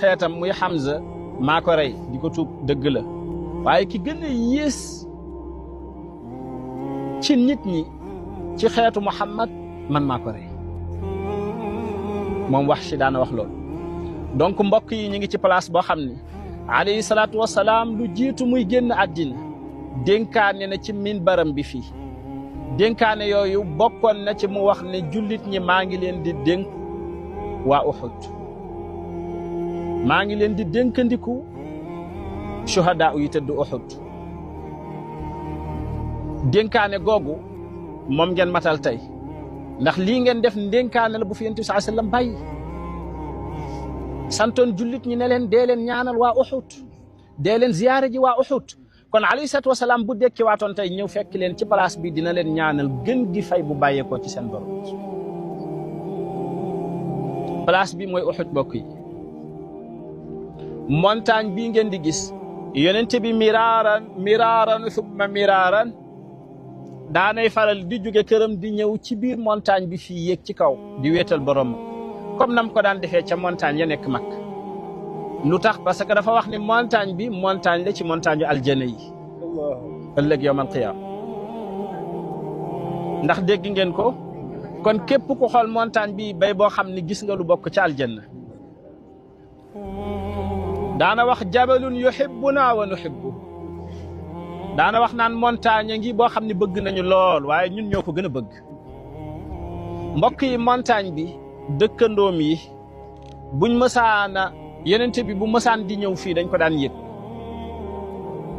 xeetam muy Hamza maa ko rey di ko tuub dëgg la waaye ki gën a yées ci nit ñi ci xeetu Muhammad man maa ko rey moom Wahshi daana wax loolu. donc mbokk yi ñu ngi ci place boo xam ni alayhi salaatu wasalaam lu jiitu muy génn àddina dénkaane na ci minbaram bi fii dénkaane yooyu bokkoon na ci mu wax ne jullit ñi maa ngi leen di dénk waa Uhud maa ngi leen di dénkandiku shuhadaa yi tëdd Uhud dénkaane googu moom ngeen matal tey ndax lii ngeen def ndénkaane la bu fi Yonent bi sallallahu alayhi wasallam bàyyi santoon jullit ñi ne leen dee leen ñaanal waa Uhud dee leen ziyaare ji waa Uhud kon alayhi salaatu wasalaam bu dekki waatoon tey ñëw fekk leen ci place bi dina leen ñaanal gën gi fay bu bàyyeekoo ci seen borom. place bi mooy Uhud bokk yi montagne bii ngeen di gis Yonent bi miraaran summa miraaran daanay faral di jóge këram di ñëw ci biir montagne bi fii yéeg ci kaw di wéetal borom comme nam ko daan defee ca montagne ya nekk Makka lu tax parce que dafa wax ni montagne bi montagne la ci montagne yu aljana yi ëllëg yawmal qiyaama ndax dégg ngeen ko kon képp ku xool montagne bi bay boo xam ni gis nga lu bokk ci aljanna daana wax jabalun yuhibbuna wa nuhibbu daana wax naan montagne ngi boo xam ne bëgg nañu lool waaye ñun ñoo ko gën a bëgg mbokk yi montagne bi dëkkandoom yi buñ mësaana Yonent bi bu mësaan di ñëw fii dañ ko daan yëg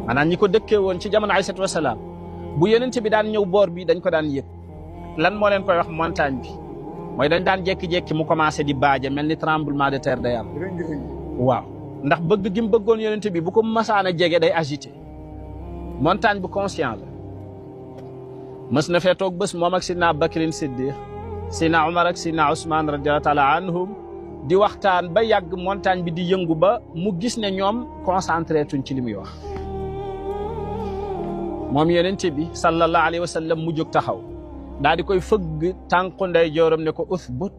maanaam ñi ko dëkkee woon ci jamono alayhi salaatu wasalaam bu Yonent bi daan ñëw boor bi dañ ko daan yëg lan moo leen koy wax montagne bi mooy dañ daan jékki-jékki mu commencé di baaje mel ni tremblement de terre day am waaw ndax bëgg gi mu bëggoon Yonent bi bu ko mësaan a jege day agité montagne bu conscient la mës na fee toog bés moom ak Sidna Bakrin Siddiq Sidna Umar ak Sidna Ousmane radiyallahu taala anhum di waxtaan ba yàgg montagne bi di yëngu ba mu gis ne ñoom concentré tuñ ci li muy wax moom Yonent bi sallallahu alayhi wa sallam mu jóg taxaw daal di koy fëgg tànku ndey jooram ne ko uthbut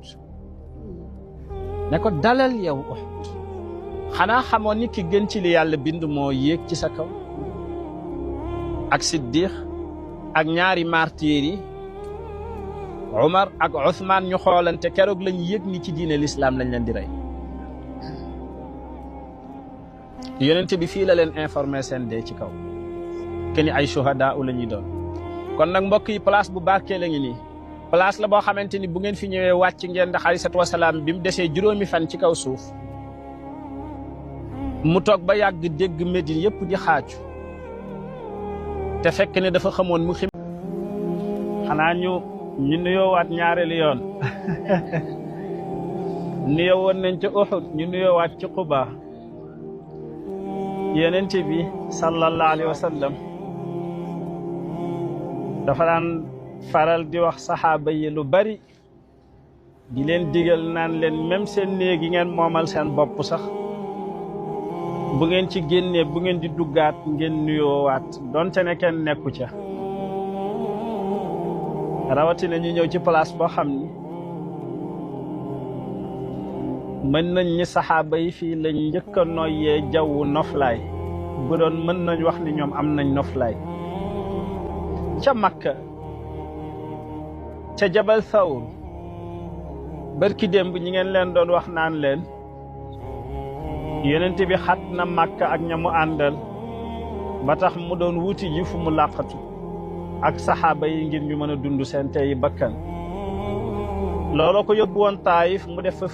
ne ko dalal yow Uhud xanaa xamoon ni ki gën ci li yàlla bind moo yéeg ci sa kaw ak Siddiq ak ñaari martyrs yi Umar ak Ousmane ñu xoolante keroog lañ yëg ni ci diine l'islam lañ leen di rey Yonent bi fii la leen informé seen dee ci kaw ke ni ay shuhadaa la ñuy doon kon nag mbokk yi place bu barkee la ngi nii place la boo xamante ni bu ngeen fi ñëwee wàcc ngeen ndax alayhi salaatu wasalaam bi mu desee juróomi fan ci kaw suuf mu toog ba yàgg dégg Médine yëpp di xaaju te fekk ne dafa xamoon mu xim xanaa ñu nuyoowaat ñaareelu yoon nuyoo woon nañ ca Uhud ñu nuyoowaat ci Quba Yonent bi sallallahu alayhi wa sallam dafa daan faral di wax saxaaba yi lu bari di leen digal naan leen même seen néeg yi ngeen moomal seen bopp sax bu ngeen ci génnee bu ngeen di duggaat ngeen nuyoowaat donte ne kenn nekku ca rawatina ñu ñëw ci place boo xam ni mën nañ ñi saxaaba yi fii lañ njëkk a noyyee jawwu noflaay bu doon mën nañ wax ni ñoom am nañ noflaay ca Makka ca Jabal Thawr barki démb ñi ngeen leen doon wax naan leen Yonent bi xat na Makka ak ña mu àndal ba tax mu doon wuti ji fu mu làqatu ak saxaaba yi ngir ñu mën a dund seen tey bakkan looloo ko yóbbu woon Taayif mu def fa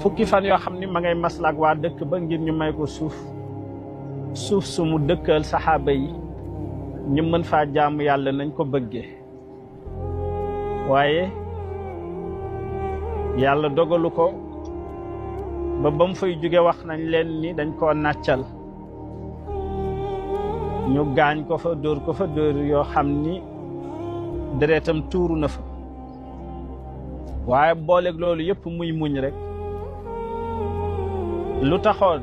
fukki fan yoo xam ni ma ngay maslaak waa dëkk ba ngir ñu may ko suuf su mu dëkkal saxaaba yi ñu mën faa jaamu yàlla nañ ko bëggee waaye yàlla dogalu ko ba mu fay jóge wax nañ leen ni dañ koo nàccal ñu gaañ ko fa dóor yoo xam ni deretam tuuru na fa waaye booleeg loolu yëpp muy muñ rek lu taxoon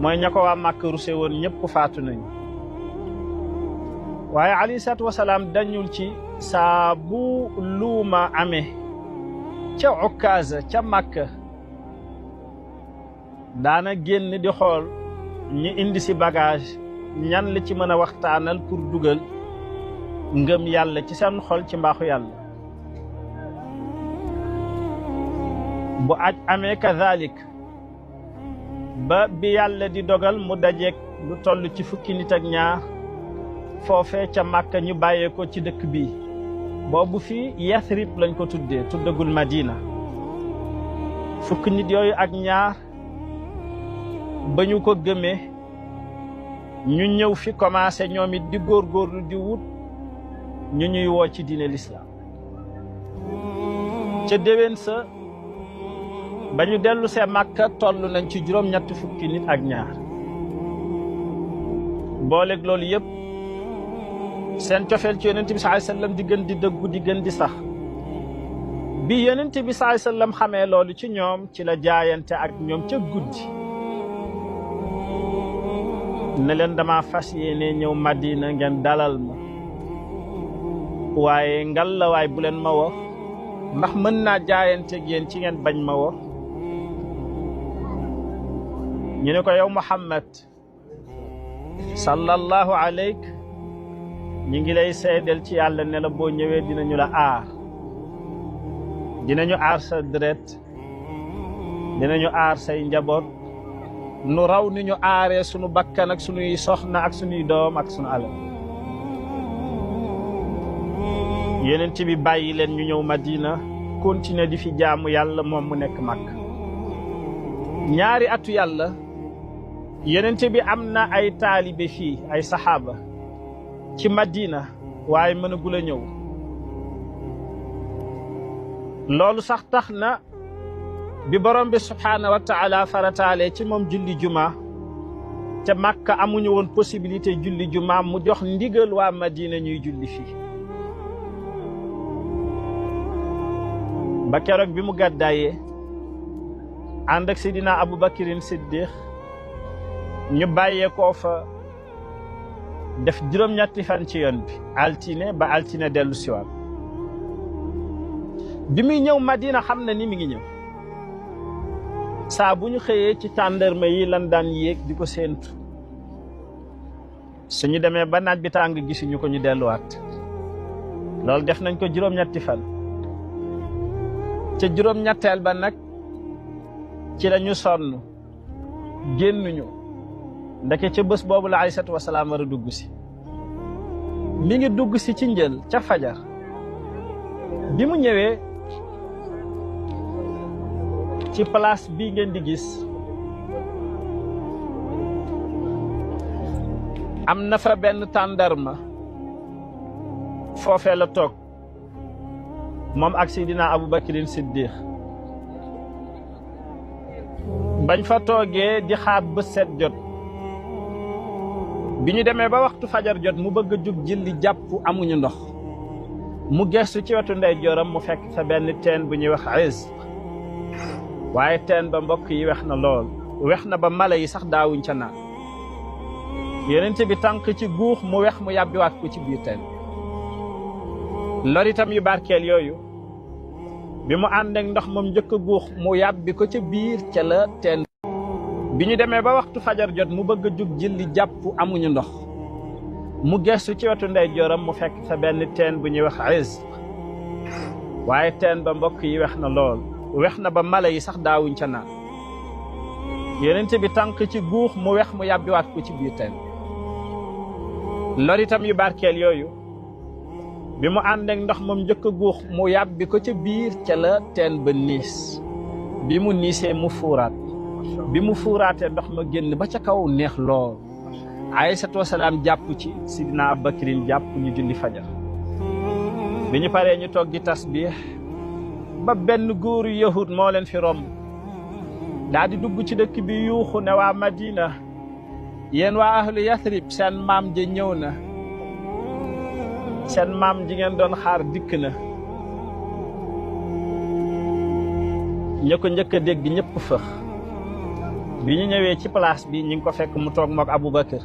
mooy ña ko waa Màkka ruse woon ñëpp faatu nañu waaye alayhi salaatu wasalaam dañul ci saa bu luuma amee ca Ukaaza ca Màkka daana génn di xool ñi indi si bagage ñan la ci mën a waxtaanal pour dugal ngëm yàlla ci seen xol ci mbaaxu yàlla. bu aj amee kazalik ba bi yàlla di dogal mu dajeek lu toll ci fukki nit ak ñaar foofee ca Màkka ñu bàyyee ko ci dëkk bi boobu fii Yathrib lañ ko tuddee tuddagul Madina. fukki nit yooyu ak ñaar ba ñu ko gëmee ñu ñëw fi commencé ñoom it di góorgóorlu di wut ñu ñuy woo ci diine l'islam. ca déwén sa ba ñu dellu see Màkka toll nañ ci juróom-ñetti fukki nit ak ñaar. booleeg loolu yëpp seen cofeel ci yonent bi sallallahu alayhi wasallam di gën di dëggu di gën di sax. bi yonent bi sallallahu alayhi wasallam xamee loolu ci ñoom ci la jaayante ak ñoom ca guddi ne leen dama fas yéene ñëw Madina ngeen dalal ma waaye ngal la waay bu leen ma wax ndax mën naa jaayante ak yéen ci ngeen bañ ma wax. ñu ne ko yow Muhammad sallallahu alayk ñi ngi lay seedeel ci yàlla ne la boo ñëwee dinañu la aar, dinañu aar sa deret, dinañu aar say njaboot nu raw ni ñu aaree sunu bakkan ak sunuy soxna ak sunuy doom ak sunu alal. Yonent bi bàyyi leen ñu ñëw Madina continuer di fi jaamu yàlla moom mu nekk Makka. ñaari atu yàlla Yonent bi am na ay taalibe fii ay saxaaba ci Madina waaye mënagul a ñëw. loolu sax tax na bi borom bi subhaanahu wa taala farataalee ci moom julli juma te Makka amuñu woon possibilité julli juma mu jox ndigal waa Madina ñuy julli fii. ba keroog bi mu gàddaayee ànd ak Seydina Aboubakirin Siddiq ñu bàyyee koo fa def juróom-ñetti fan ci yoon bi altine ba altine dellu siwaat. bi muy ñëw Madina xam na ni mi ngi ñëw saa bu ñu xëyee ci tàndarma yi lan daan yéeg di ko séentu suñu demee ba naaj bi tàng gisuñu ko ñu delluwaat. loolu def nañ ko juróom-ñetti fan. ca juróom-ñetteel ba nag ci la ñu sonn génnuñu ndeke ca bés boobu la alayhi wasalaam war a dugg si. mi ngi dugg si ci njël ca fajar bi mu ñëwee ci place bii ngeen di gis am na fa benn tàndarma foofee la toog moom ak Seydina Aboubakirin Siddiq bañ fa toogee di xaar bët set jot bi ñu demee ba waxtu fajar jot mu bëgg a jug julli jàpp amuñu ndox mu gestu ci wetu ndeyjooram mu fekk fa benn teen bu ñuy wax Izq waaye teen ba mbokk yi wex na lool wex na ba mala yi sax daawuñ ca naan. Yonent bi tànk ci guux mu wex mu yàbbiwaat ko ci biir teen. lor itam yu barkeel yooyu bi mu ànd ak ndox moom njëkk a guux mu yàbbi ko ca biir ca la teen. bi ñu demee ba waxtu fajar jot mu bëgg a jug julli jàpp amuñu ndox mu gestu ci wetu ndeyjooram mu fekk fa benn teen bu ñuy wax Izq waaye teen ba mbokk yi wex na lool wex na ba mala yi sax daawuñ ca naan. Yonent bi tànk ci guux mu wex mu yàbbiwaat ko ci biir teen. lor itam yu barkeel yooyu bi mu ànd ak ndox moom njëkk a guux mu yàbbi ko ca biir ca la teen ba niis bi mu niisee mu fuuraat bi mu fuuraatee ndox ma génn ba ca kaw neex lool. Aysatu wasalaam jàpp ci Sidina Aboubakirin jàpp ñu julli fajar bi ñu paree ñu toog di tasbiix ba benn góoru yahud moo leen fi romb daa di dugg ci dëkk bi yuuxu ne waa Madina yéen waa ahlu Yathrib seen maam ja ñëw na seen maam ji ngeen doon xaar dikk na. ña ko njëkk a dégg ñëpp fëx bi ñu ñëwee ci place bi ñi ngi ko fekk mu toog mook Aboubacar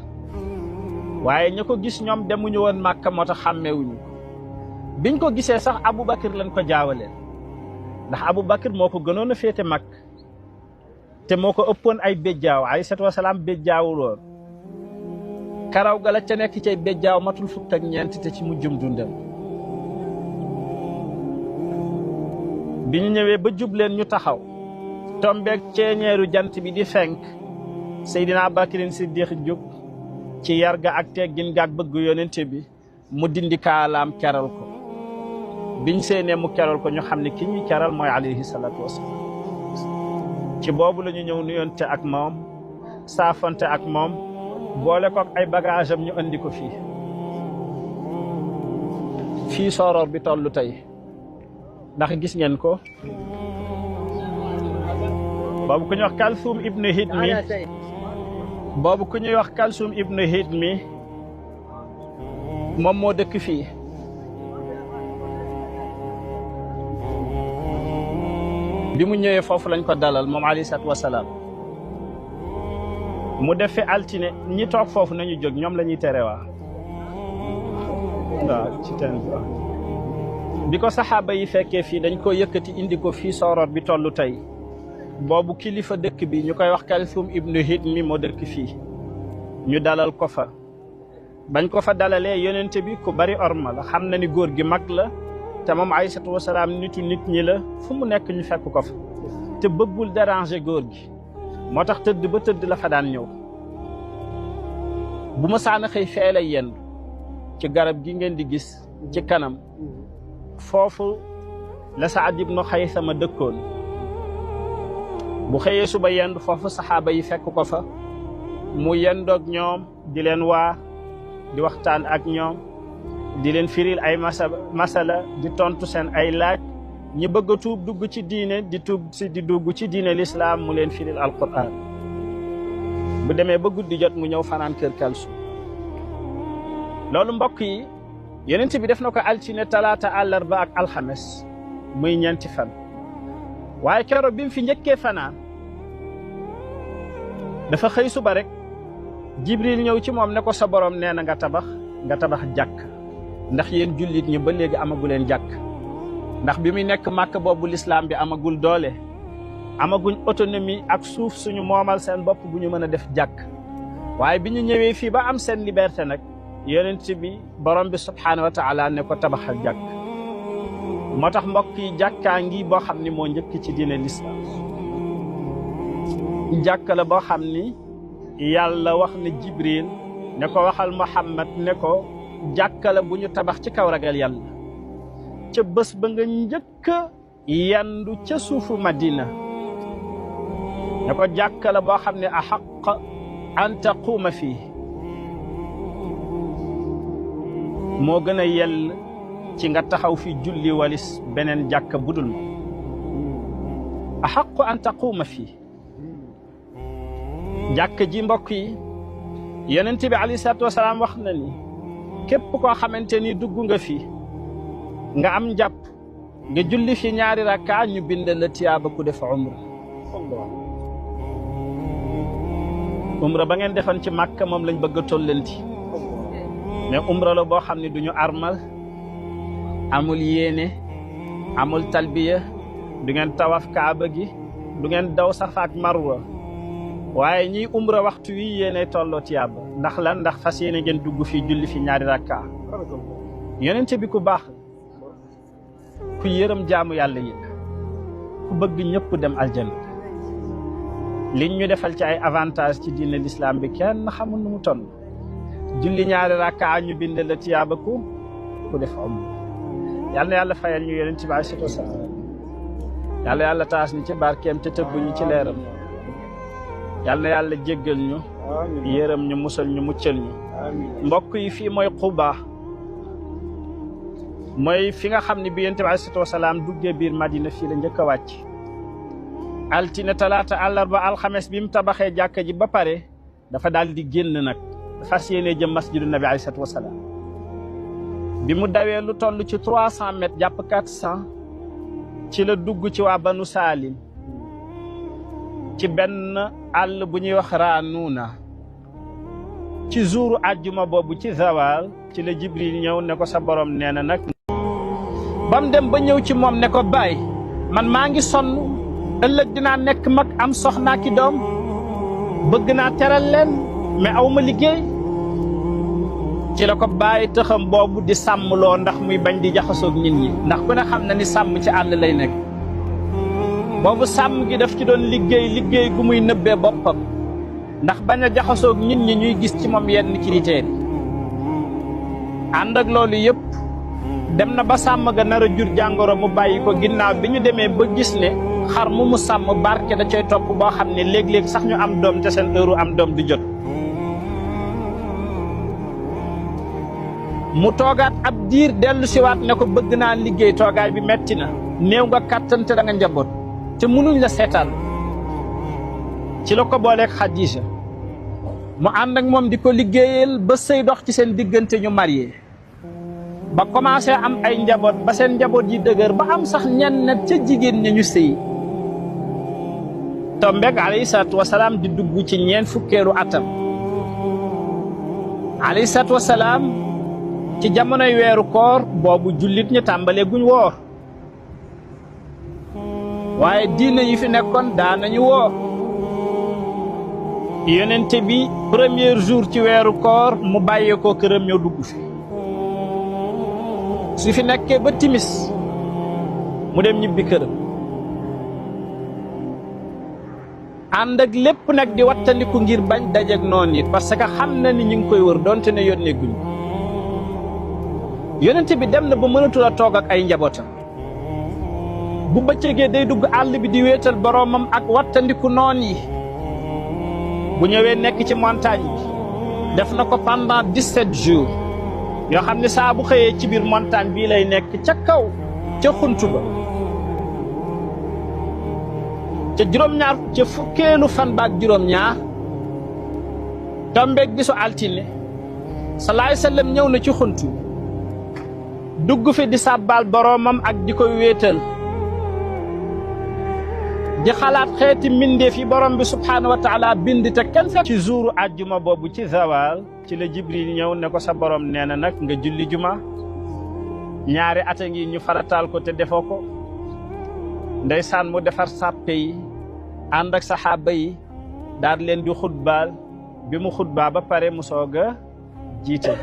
waaye ña ko gis ñoom demuñu woon Màkka moo tax xàmmewuñu biñ ko gisee sax Aboubacar lañ ko jaawaleen ndax Aboubacar moo ko gënoon a féete mag te moo ko ëppoon ay béjjaaw alayhi salaatu wasalaam béjjaawul woon karaw ga la ca nekk cay béjjaaw matul fukk ak ñeent te ci mujjum dundam bi ñu ñëwee ba jub leen ñu taxaw tombeeg ceeñeeru jant bi di fenk Seydina Abubakrin Siddiq jóg ci yar ga ak teggin ga ak bëgg yonente bi mu dindi kaalaam keral ko biñ seenee mu keral ko ñu xam ne ki ñuy keral mooy alayhi salaatu wasalaam ci boobu la ñu ñëw nuyonte ak moom saafante ak moom boole ko ak ay bagage am ñu andi ko fii Soror bi tollu tey ndax gis ngeen ko boobu ku ñuy wax Kalsum ibnu Hidmi boobu ku ñuy wax Kalsum ibnu Hidmi moom moo dëkk fii bi mu ñëwee foofu lañ ko dalal moom alayhi salaatu wasalaam mu def fi altine ñi toog foofu nañu jóg ñoom la ñuy tere waaw ci teen bi ko saxaaba yi fekkee fii dañ ko yëkkati indi ko fii Soror bi tollu tey boobu kilifa dëkk bi ñu koy wax Kalsum ibnu Hidmi moo dëkk fii ñu dalal ko fa bañ ko fa dalalee yonente bi ku bari orma la xam na ni góor gi mag la te moom alayhi salaatu wasalaam nitu nit ñi la fu mu nekk ñu fekk ko fa te bëggul déranger góor gi moo tax tëdd ba tëdd la fa daan ñëw bu ma saana xëy fee lay yendu ci garab gi ngeen di gis ci kanam foofu la Saad ibnu Xaysama dëkkoon bu xëyee suba yendu foofu saxaaba yi fekk ko fa mu yendoog ñoom di leen waa di waxtaan ak ñoom di leen firil ay masala di tontu seen ay laaj ñi bëgg a tuub dugg ci diine di dugg ci diine lislaam mu leen firil alquran bu demee ba guddi jot mu ñëw fanaan kër Kalsum loolu mbokk yi yonent bi def na ko altine talaata àllarba ak alxames muy ñeenti fan waaye keroog bi mu fi njëkkee fanaan dafa xëy suba rek Jibril ñëw ci moom ne ko sa borom nee na nga tabax jàkk ndax yéen jullit ñi ba léegi amagu leen jàkk ndax bi muy nekk màkk boobu lislaam bi amagul doole amaguñ autonomie ak suuf suñu moomal seen bopp bu ñu mën a def jàkk waaye bi ñu ñëwee fii ba am seen liberté nag yonent bi borom bi subhaanahu wa taala ne ko tabaxal jàkk moo tax mbokk yi jàkkaa ngi boo xam ni moo njëkk ci diine lislaam jàkk la boo xam ni yàlla wax na Jibril ne ko waxal Muhammad ne ko jàkka la bu ñu tabax ci kaw ragal yàlla ca bés ba nga njëkk yandu ca suufu Madina ne ko jàkka la boo xam ne ahaq an taquuma fii moo gën a yell ci nga taxaw fi julli walis beneen jàkka budul ma ahaq an taquuma fii jàkka ji mbokk yi yonent bi alayhi salaatu wasalaam wax na ni képp koo xamante ni dugg nga fi nga am njàpp nga julli fi ñaari rakka ñu bind la tiyaaba ku def umra ba ngeen defan ci Makka moom lañ bëgg a tollanti mais umra la boo xam ne du ñu armal amul yéene amul talbiya du ngeen tawaf kaaba gi du ngeen daw Safa ak Marwa waaye ñiy umra waxtu wi yéene tolloo tiyaaba ndax lan ndax fas yéene ngeen dugg fii julli fi ñaari rakka yonent bi ku baax ku yërëm jaamu yàlla yi ku bëgg ñëpp dem aljanna liñ ñu defal ci ay avantage ci diine l'islam bi kenn xamul nu mu toll julli ñaari rakka ñu bind la tiyaaba ku def yal na yàlla fayal ñu yonent bi alayhi salaam yàlla yàlla taas ni ci barkeem te tëbbu ñu ci leeram yal na yàlla jéggal ñu yërëm ñu musal ñu muccal ñu mbokk yi fii mooy Quba mooy fi nga xam ne bi yonent bi alayhi salaam duggee biir Madina fii la njëkk a wàcc altine talaata àllarba alxames bi mu tabaxee jàkka ji ba pare dafa daal di génn nag fas yéene jëm masjidu nabi alayhi salaam bi mu dawee lu toll ci 300 mètres jàpp 400 ci la dugg ci waa Banu Salim ci benn àll bu ñuy wax Raanuuna ci jouru àjjuma boobu ci zawal ci la Jibril ñëw ne ko sa borom nee na nag bam dem ba ñëw ci moom ne ko baay man maa ngi sonn ëllëg dinaa nekk mag am soxnaa ki doom bëgg naa teral leen mais aw ma liggéey ci la ko bàyyi tëxam boobu di sàmmloo ndax muy bañ di jaxasoog nit ñi ndax ku ne xam na ni sàmm ci àll lay nekk boobu sàmm gi daf ci doon liggéey gu muy nëbbee boppam ndax bañ a jaxasoog nit ñi ñuy gis ci moom yenn critères yi ànd ak loolu yëpp dem na ba sàmm ga nar a jur jàngoro mu bàyyi ko ginnaaw bi ñu demee ba gis ne xar mu sàmm barke da cay topp boo xam ne léeg-léeg sax ñu am doom te seen heure am doom di jot mu toogaat ab diir dellu siwaat ne ko bëgg naa liggéey toogaay bi metti na néew nga kàttan te da nga njaboot te mënuñ la seetaan ci la ko booleeg Xadiija mu ànd ak moom di ko liggéeyal ba sëy dox ci seen diggante ñu marié ba commencé am ay njaboot ba seen njaboot yi dëgër ba am sax ñenn ca jigéen ña ñu sëy tombeeg alayhi salaatu wasalaam di dugg ci ñeent fukkeelu atam alayhi salaatu wasalaam ci jamonoy weeru koor boobu jullit ñi tàmbalee guñ woor waaye diine yi fi nekkoon daanañu woor yonente bi premier jour ci weeru koor mu bàyyee ko këram ñëw dugg fi su fi nekkee ba timis mu dem ñibbi këram ànd ak lépp nag di wattandiku ngir bañ dajeeg noon yi parce que xam na ni ñu ngi koy wër donte ne yónnee guñ yonente bi dem na ba mënatul a toog ak ay njabootam bu bëccëgee day dugg àll bi di wéetal boroomam ak wattandiku noon yi bu ñëwee nekk ci montagne bi def na ko pendant 17 jours yoo xam ne saa bu xëyee ci biir montagne bii lay nekk ca kaw ca xuntu ba ca juróom-ñaar ca fukkeelu fan baak juróom-ñaar tombeeg bisu altine salaay sallam ñëw na ci xuntu dugg fi di sàbbaal boroomam ak di koy wéetal di xalaat xeeti mbindeef yi borom bi subhaanahu wa taala bind te kenn fekk ci jouru àjjuma boobu ci zawal ci la jibril ñëw ne ko sa borom nee na nag nga julli juma ñaari at a ngi ñu farataal ko te defoo ko ndeysaan mu defar sàppe yi ànd ak saxaaba yi daal leen di xutbaal bi mu xutbaa ba pare mu soog a jiite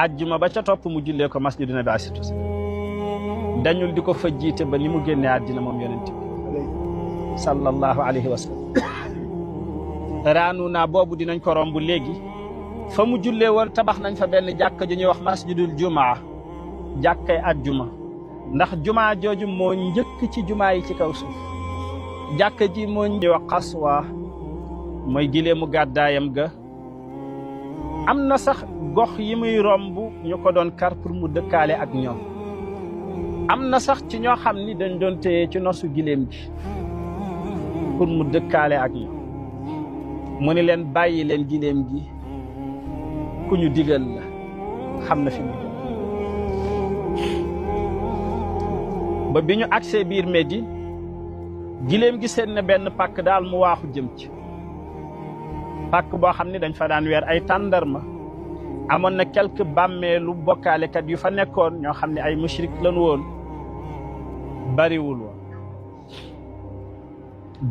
àjjuma ba ca topp mu jullee ko masjidu nabi asitu dañul di ko fa jiite ba ni mu génnee àddina moom yonent bi sallallahu alayhi wa sallam raanu naa boobu dinañ ko romb léegi fa mu jullee woon tabax nañ fa benn jàkka ju ñuy wax masjidul jumaa jàkkay àjjuma ndax jumaa jooju moo njëkk ci jumaa yi ci kaw suuf jàkka ji moo ñuy wax Qaswa mooy gileemu gàddaayam ga am na sax gox yi muy romb ñu ko doon kar pour mu dëkkaale ak ñoom am na sax ci ñoo xam ni dañ doon téye ci nosu gileem gi pour mu dëkkaale ak ñoom mu ni leen bàyyi leen gileem gi ku ñu digal la xam na fi mu ba bi ñu agsee biir Médine gileem gi seen na benn pàkk daal mu waaxu jëm ci pàkk boo xam ni dañ fa daan weer ay tàndarma amoon na quelque bàmmeelu bokkaalekat yu fa nekkoon ñoo xam ne ay mushrik lañu woon bariwul woon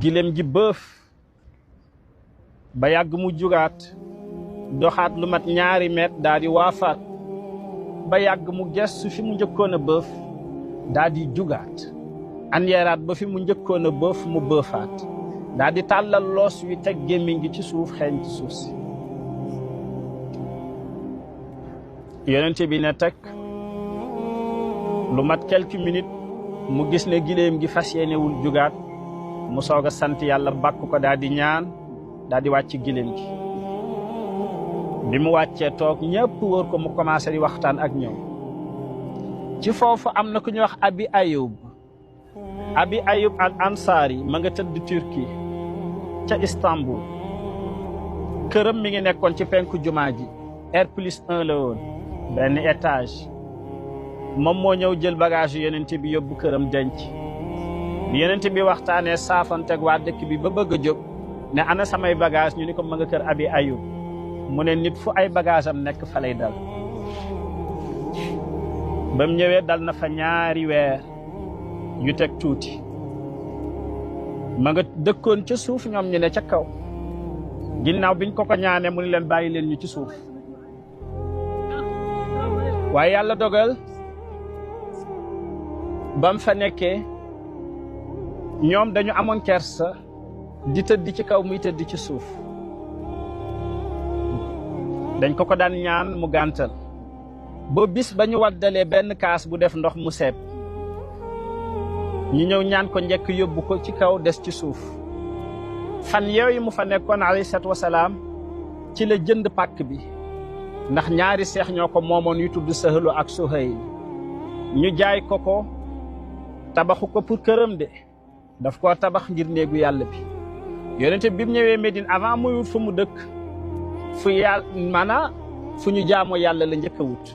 gileem gi bëf ba yàgg mu jugaat doxaat lu mat 2 mètres daal di waafaat ba yàgg mu gestu fi mu njëkkoon a bëf daal di jugaat anyeeraat ba fi mu njëkkoon a bëf mu bëfaat daal di tàllal loos wi teg gémmiñ gi ci suuf xeeñ ci suuf si yonente bi ne teg lu mat quelques minutes mu gis ne giléem gi fas yéenewul jugaat mu soog a sant yàlla bàkk ko daal di ñaan daal di wàcc giléem gi bi mu wàccee toog ñëpp wër ko mu commencé di waxtaan ak ñoom ci foofu am na ku ñuy wax abi ayub al ansari ma nga tëdd Turquie ca Istanbul këram mi ngi nekkoon ci penku jumaa ji R+1 la woon benn étage moom moo ñëw jël bagage yu yonent bi yóbbu këram denc bi yonent bi waxtaanee saafanteeg waa dëkk bi ba bëgg a jóg ne ana samay bagage ñu ni ko ma nga kër abi ayub mu ne nit fu ay bagage am nekk fa lay dal ba mu ñëwee dal na fa 2 weer ñu teg tuuti ma nga dëkkoon ca suuf ñoom ñu ne ca kaw ginnaaw biñ ko ñaanee mu ni leen bàyyi leen ñu ci suuf waaye yàlla dogal bam fa nekkee ñoom dañu amoon kersa di tëdd ci kaw muy tëdd ci suuf dañ ko daan ñaan mu gàntal ba bis ba ñu waddalee benn kaas bu def ndox mu seeb ñu ñëw ñaan ko njëkk yóbbu ko ci kaw des ci suuf fan yooyu mu fa nekkoon alayhi salaatu wasalaam ci la jënd pàkk bi ndax ñaari seex ñoo ko moomoon yu tudd Sahlu ak Suhayl ñu jaay ko tabaxu ko pour këram de daf koo tabax ngir néegu yàlla bi yonente bi mu ñëwee Médine avant muy wut fu mu dëkk fu yàlla maanaam fu ñu jaamoo yàlla la njëkk a wut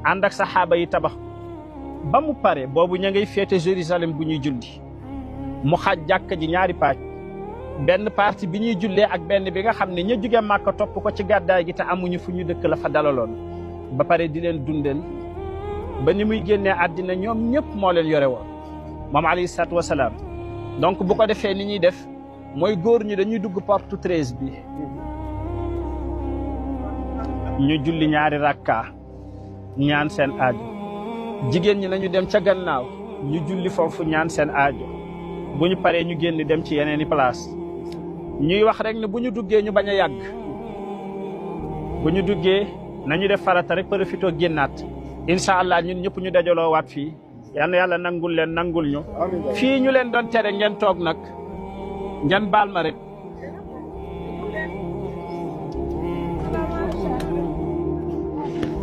ànd ak saxaaba yi tabax ba mu pare boobu ña ngay féete Jérusalem bu ñuy julli mu xaaj jàkka ji ñaari pàcc benn partie bi ñuy jullee ak benn bi nga xam ne ña jóge Màkka topp ko ci gàddaay gi te amuñu fu ñu dëkk la fa dalaloon ba pare di leen dundal ba ni muy génnee àddina ñoom ñëpp moo leen yore woon moom alayhi salaatu wasalaam donc bu ko defee ni ñuy def mooy góor ñi dañuy dugg porte 13 bi ñu julli ñaari rakka ñaan seen aajo jigéen ñi nañu dem ca gannaaw ñu julli foofu ñaan seen aajo bu ñu paree ñu génn dem ci yeneeni place ñuy wax rek ne bu ñu duggee ñu bañ a yàgg bu ñu duggee nañu def farata rek profité génnaat incha allah ñun ñëpp ñu dajaloo waat fii yal na yàlla nangul leen nangul ñu fii ñu leen doon tere ngeen toog nag ngeen baal ma rek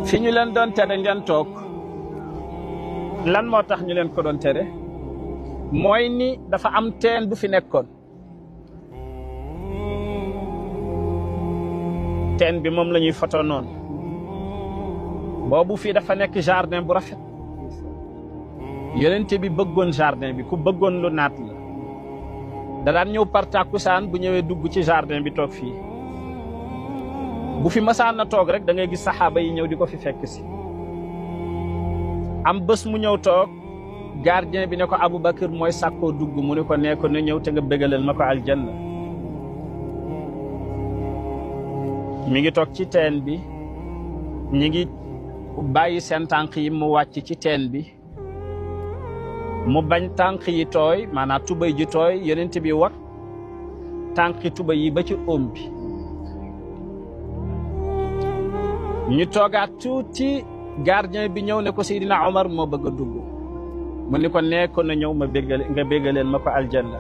fii ñu leen doon tere ngeen toog lan moo tax ñu leen ko doon tere mooy ni dafa am teen bu fi nekkoon teen bi moom la ñuy foto noonu boobu fii dafa nekk jardin bu rafet yonente bi bëggoon jardin bi ku bëggoon lu naat la da daan ñëw par tàkkusaan bu ñëwee dugg ci jardin bi toog fii bu fi masaan na toog rek da ngay gis saxaaba yi ñëw di ko fi fekk si am bés mu ñëw toog gardien bi ne ko Aboubacar mooy sàkkoo dugg mu ne ko nee ko na ñëw te nga bégalal ma ko aljanna mi ngi toog ci teen bi ñi ngi bàyyi seen tànk yi mu wàcc ci teen bi mu bañ tànk yi tooy maanaam tubay ji tooy yonent bi wat tànki tubay yi ba ci óom bi ñu toogaat tuuti gardien bi ñëw ne ko Seydina Omar moo bëgg a dugg mu ni ko nee ko na ñëw ma béggale nga béggaleen ma ko aljanna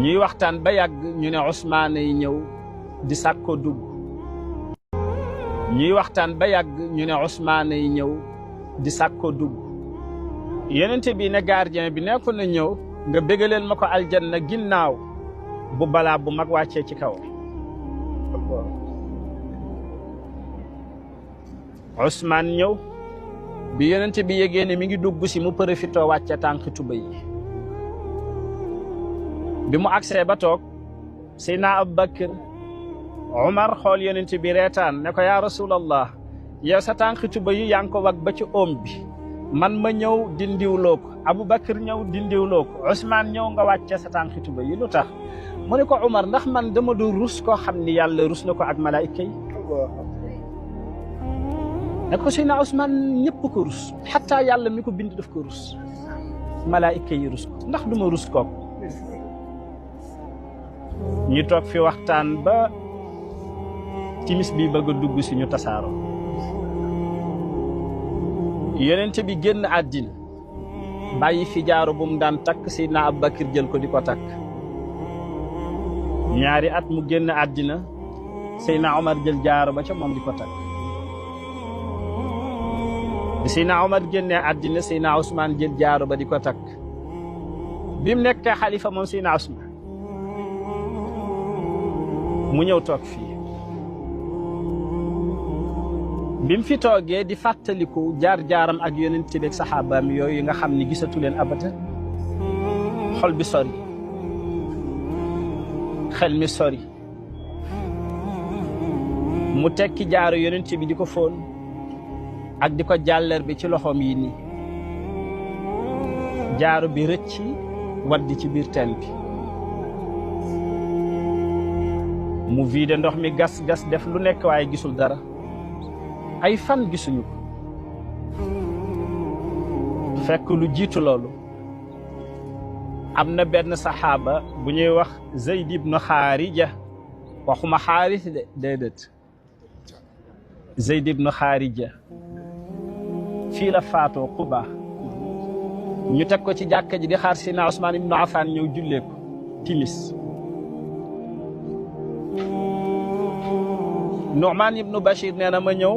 ñuy waxtaan ba yàgg ñu ne Ousmane yi ñëw di sàkkoo dugg ñuy waxtaan ba yàgg ñu ne Ousmane yi ñëw di sàkkoo dugg yenente bi ne gardien bi ne ko na ñëw nga béggaleen ma ko aljanna ginnaaw bu balaa bu mag wàccee ci kaw Ousmane ñëw bi yonente bi yégée ne mi ngi dugg si mu profitoo wàcce tànk tuba yi bi mu agsee ba toog Seydina Aboubacar Omar xool yonente bi reetaan ne ko yaa rasulallah yow sa tànk tuba yi yaa ngi ko wag ba ci oom bi man ma ñëw dindiwloo ko Aboubacar ñëw dindiwloo ko Ousmane ñëw nga wàcce sa tànk tuba yi lu tax mu ne ko Omar ndax man dama du rus koo xam ni yàlla rus na ko ak malaayika yi ne ko Seydina Ousmane ñëpp ko rus xataa yàlla mi ko bind daf ko rus malaayika yi rus ko ndax duma rus kooku ñu toog fi waxtaan ba timis bi bëgg a dugg si ñu tasaaroo yonent bi génn àddina bàyyi fi jaaro bu mu daan takk Seydina Aboubacar jël ko di ko takk ñaari at mu génn àddina Seydina Omar jël jaaro ba ca moom di ko takk bi Seydina Omar génnee àddina Seydina Ousmane jël jaaro ba di ko takk bi mu nekkee xalifa moom Seydina Ousmane mu ñëw toog fii bi mu fi toogee di fàttaliku jaar-jaaram ak yonent bi ak saxaabaam yooyu nga xam ni gisatu leen abadan xol bi sori xel mi sori mu tekki jaaro yonent bi di ko fóon ak di ko jàllar bi ci loxoom yi nii jaaro bi rëcc waddi ci biir teen bi mu viide ndox mi gas def lu nekk waaye gisul dara ay fan gisuñu ko fekk lu jiitu loolu am na benn saxaaba bu ñuy wax Zayd ibn Xaarija waxuma xaaris de déedéet Zayd ibn Xaarija fii la faatoo Quba ñu teg ko ci jàkka ji di xaar Seydina Usmaan ibnu Affaan ñëw jullee ko timis Nu'maan ibnu Bachir nee na ma ñëw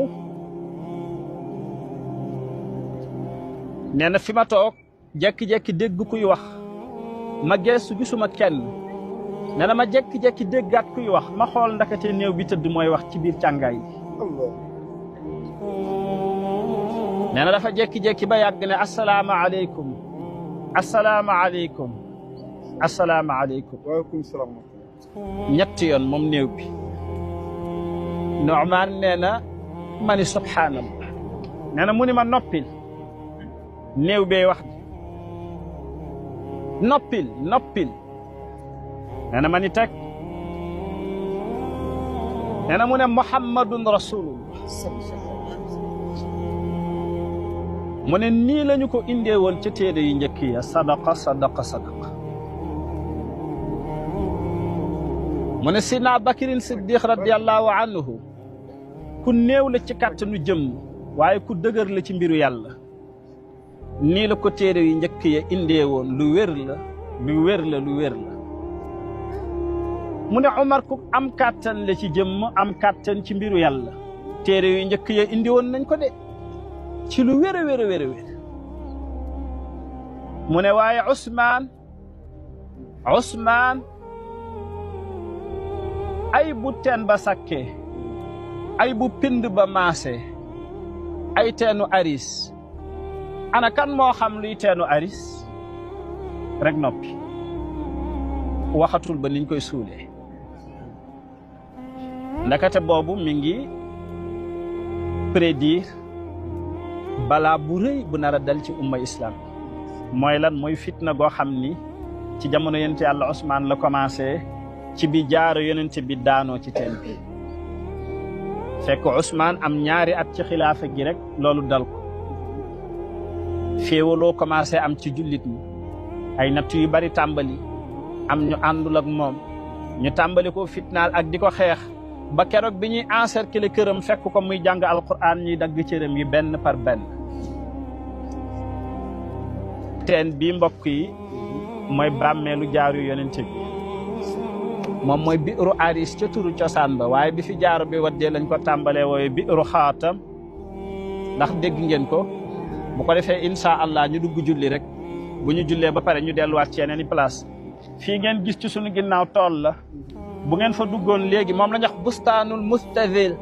nee na fi ma toog jekki-jekki dégg kuy wax ma geestu gisuma kenn nee na ma jekki-jekki déggaat kuy wax ma xool ndakate néew bi tëdd mooy wax ci biir càngaay bi nee na dafa jekki-jekki ba yàgg ne asalaamaaleykum asalaamaaleykum asalaamaaleykum waaleykum salaam ñetti yoon moom néew bi Nu'maan nee na ma ni subhaanallah nee na mu ni ma noppil néew bee wax noppil nee na ma ni teg nee na mu ne Muhammadun rasulullah mu ne nii lañu ko indee woon ca téere yu njëkk ya sadaqa mu ne Sidna Bakirin Siddiq radiyallahu anhu ku néew la ci kàttanu jëmm waaye ku dëgër la ci mbiru yàlla nii la ko téere yu njëkk ya indee woon lu wér la mu ne Umar ku am kàttan la ci jëmm am kàttan ci mbiru yàlla téere yu njëkk ya indi woon nañ ko de ci lu wér mu ne waaye Usmaan ay bu teen ba sakkee ay bu pind ba maase ay teenu aris ana kan moo xam luy teenu aris rek noppi waxatul ba niñ koy suulee ndakate boobu mi ngi prédire balaa bu rëy bu nar a dal ci umma islam mooy lan mooy fitna goo xam ni ci jamono yonent Yàlla Usmaan la commencé ci bi jaaro yonent bi daanoo ci teen bi fekk Usmaan am ñaari at ci xilaafa gi rek loolu dal ko féewaloo commencé am ci jullit ñi ay natt yu bari tàmbali am ñu àndul ak moom ñu tàmbali ko fitnaal ak di ko xeex ba keroog bi ñuy encercler këram fekk ko muy jàng alquran ñuy dagg cëram yi benn par benn teen bi mbokk yi mooy bàmmeelu jaaru yonent bi moom mooy biiru aris ca turu cosaan ba waaye bi fi jaaro bi waddee lañ ko tàmbalee wooye biiru xaatam ndax dégg ngeen ko bu ko defee insha allah ñu dugg julli rek bu ñu jullee ba pare ñu delluwaat ci yeneen i place fii ngeen gis ci sunu ginnaaw tool la bu ngeen fa duggoon léegi moom la ñuy wax bustaanul mustazil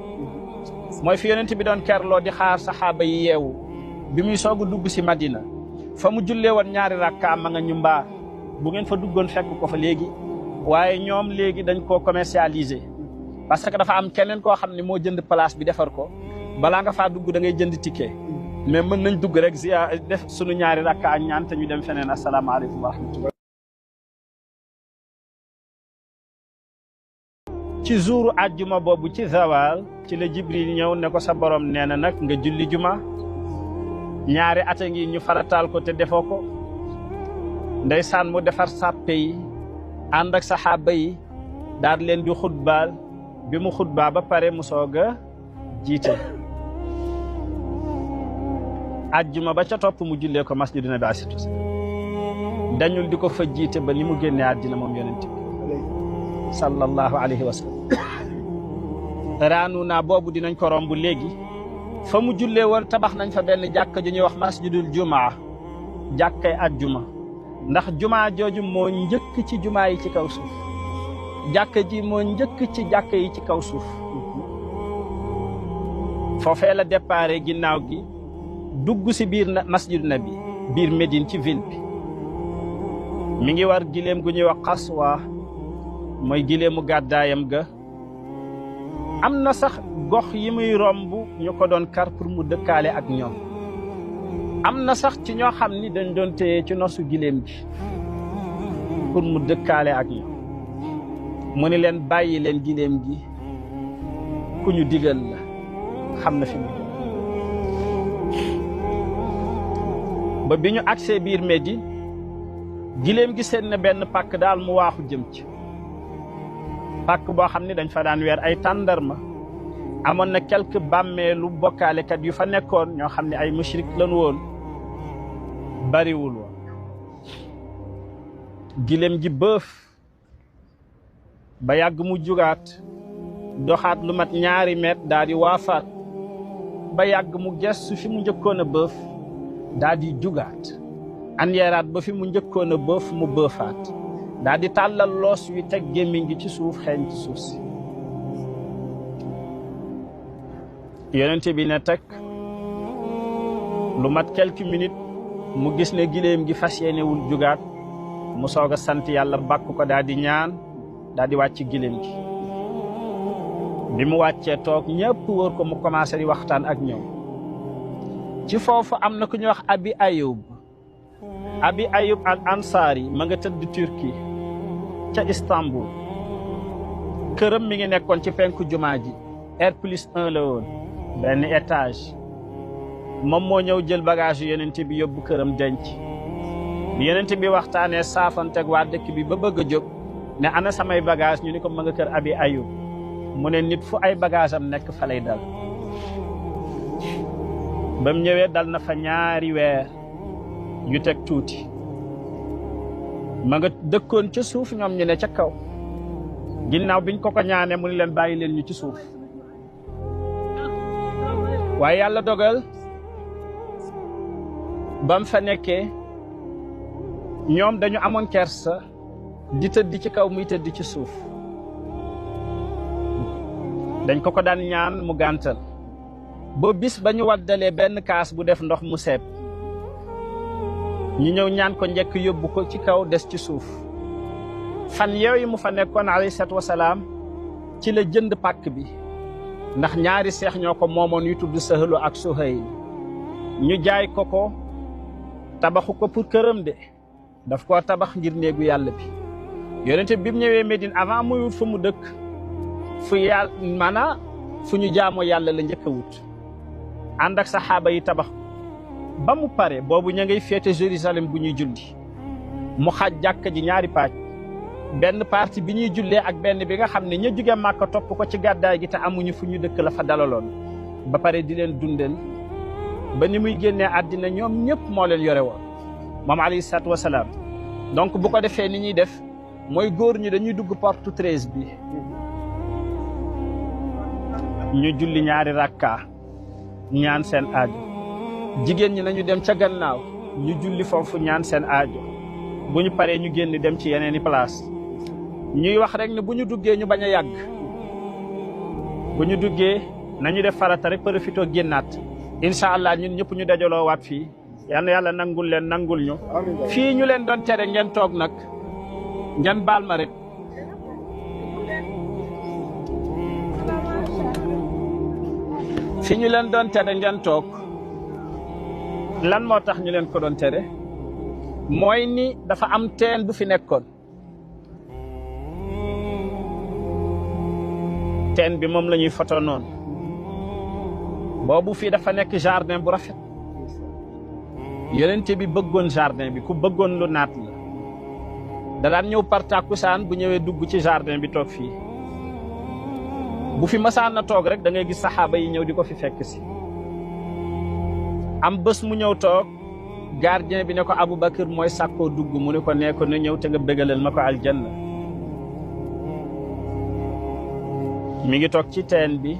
mooy fi yonent bi doon kerloo di xaar saxaaba yi yeewu bi muy soog a dugg si Madina fa mu jullee woon ñaari rakka ma nga ñu mbaa bu ngeen fa duggoon fekk ko fa léegi waaye ñoom léegi dañ koo commercialiser parce que dafa am keneen koo xam ne moo jënd place bi defar ko balaa nga faa dugg da ngay jënd ticket mais mën nañ dugg rek def sunu ñaari rakka ak ñaan te ñu dem feneen asalaamaaleykum wa rahmatullah ci jouru àjjuma boobu ci zawal ci la Jibril ñëw ne ko sa borom nee na nag nga julli juma ñaari ata ngi ñu farataal ko te defoo ko ndeysaan mu defar sàppe yi ànd ak saxaaba yi daal leen di xutbaal bi mu xutbaa ba pare mu soog a jiite àjjuma ba ca topp mu jullee ko masjidu Nabi asitu dañul di ko fa jiite ba ni mu génnee àddina moom yonent bi sallallahu alayhi wa sallam raanu naa boobu dinañ ko romb léegi fa mu jullee woon tabax nañ fa benn jàkka ju ñuy wax masjidul jumaa jàkkay àjjuma ndax jumaa jooju moo njëkk ci jumaa yi ci kaw suuf jàkka ji moo njëkk ci jàkka yi ci kaw suuf foofee la déparé ginnaaw gi dugg si biir masjidu Nabi biir Médine ci ville bi mi ngi war gileem gu ñuy wax Qaswa mooy gileemu gàddaayam ga am na sax gox yi muy romb ñu ko doon kar pour mu dëkkaale ak ñoom am na sax ci ñoo xam ni dañ doon téye ci nosu giléem gi pour mu dëkkaale ak ñoom mu ni leen bàyyi leen giléem gi ku ñu digal la xam na fi mu ba bi ñu agsee biir Médine giléem gi seen na benn pàkk daal mu waaxu jëm ci pàkk boo xam ne dañ fa daan weer ay tàndarma amoon na quelque bàmmeelu bokkaalekat yu fa nekkoon ñoo xam ne ay mushrik lañu woon bariwul woon giléem gi bëf ba yàgg mu jugaat doxaat lu mat 2 mètre daal di waafaat ba yàgg mu gestu fi mu njëkkoon a bëf daal di jugaat anyeeraat ba fi mu njëkkoon a bëf mu bëfaat daal di tàllal loos wi teg gémmiñ gi ci suuf xeeñ ci suuf si yonent bi ne teg lu mat quelques minutes mu gis ne giléem gi fas yéenewul jugaat mu soog a sant yàlla bàkk ko daal di ñaan daal di wàcc giléem gi bi mu wàccee toog ñëpp wóor ko mu commencé di waxtaan ak ñoom ci foofu am na ku ñuy wax Abi Ayub al Ansari ma nga tëdd Turquie ca Istanbul këram mi ngi nekkoon ci penku jumaa ji R+1 la woon benn étage moom moo ñëw jël bagage yu yonent bi yóbbu këram denc bi yonent bi waxtaanee saafanteeg waa dëkk bi ba bëgg a jóg ne ana samay bagage ñu ni ko ma nga kër Abi Ayub mu ne nit fu ay bagage am nekk fa lay dal ba mu ñëwee dal na fa 2 weer yu teg tuuti ma nga dëkkoon ca suuf ñoom ñu ne ca kaw ginnaaw biñ ko ñaanee mu ni leen bàyyi leen ñu ci suuf waaye yàlla dogal bam fa nekkee ñoom dañu amoon kersa di tëdd ci kaw muy tëdd ci suuf dañ ko daan ñaan mu gàntal ba bis ba ñu waddalee benn kaas bu def ndox mu seeb ñu ñëw ñaan ko njëkk yóbbu ko ci kaw des ci suuf fan yooyu mu fa nekkoon alayhi salaatu wasalaam ci la jënd pàkk bi ndax 2 seex ñoo ko moomoon yu tudd Sahlu ak Suhayl ñu jaay ko tabaxu ko pour këram de daf koo tabax ngir néegu yàlla bi yonente bi mu ñëwee Médine avant muy wut fu mu dëkk fu yàlla maanaam fu ñu jaamoo yàlla la njëkk a wut ànd ak saxaaba yi tabax ba mu pare boobu ña ngay féete Jérusalem bu ñuy julli mu xaaj jàkka ji 2 pàcc benn partie bi ñuy jullee ak benn bi nga xam ne ña jóge Màkka topp ko ci gàddaay gi te amuñu fu ñu dëkk la fa dalaloon ba pare di leen dundal ba ni muy génnee àddina ñoom ñëpp moo leen yore woon moom alayhi salaatu wasalaam donc bu ko defee ni ñuy def mooy góor ñi dañuy dugg porte 13 bi ñu julli 2 rakka ñaan seen aajo jigéen ñi nañu dem ca gannaaw ñu julli foofu ñaan seen aajo bu ñu paree ñu génn dem ci yeneeni place ñuy wax rek ne bu ñu duggee ñu bañ a yàgg bu ñu duggee nañu def farata rek profitoo génnaat incha allah ñun ñëpp ñu dajaloo waat fii yal na yàlla nangul leen nangul ñu fii ñu leen doon tere ngeen toog nag ngeen baal ma rek fii ñu leen doon tere ngeen toog lan moo tax ñu leen ko doon tere mooy ni dafa am teen bu fi nekkoon teen bi moom la ñuy foto noonu boobu fii dafa nekk jardin bu rafet yonent bi bëggoon jardin bi ku bëggoon lu naat la da daan ñëw par takkusaan bu ñëwee dugg ci jardin bi toog fii bu fi masaan na toog rek da ngay gis saxaaba yi ñëw di ko fi fekk si am bés mu ñëw toog gardien bi ne ko Aboubacar mooy sàkkoo dugg mu ne ko nee ko na ñëw te nga bégalal ma ko aljanna mi ngi toog ci teen bi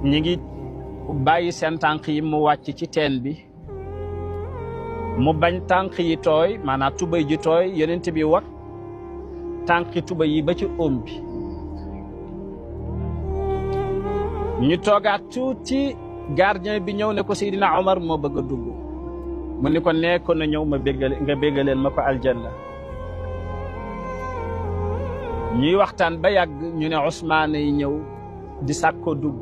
ñi ngi bàyyi seen tànk yi mu wàcc ci teen bi mu bañ tànk yi tooy maanaam tubay ji tooy yonent bi wak tànki tubay yi ba ci óom bi ñu toogaat tuuti gardien bi ñëw ne ko Seydina Omar moo bëgg a dugg mu ne ko nee ko na ñëw ma nga béggaleel ma ko aljanna ñuy waxtaan ba yàgg ñu ne Ousmane yi ñëw di sàkkoo dugg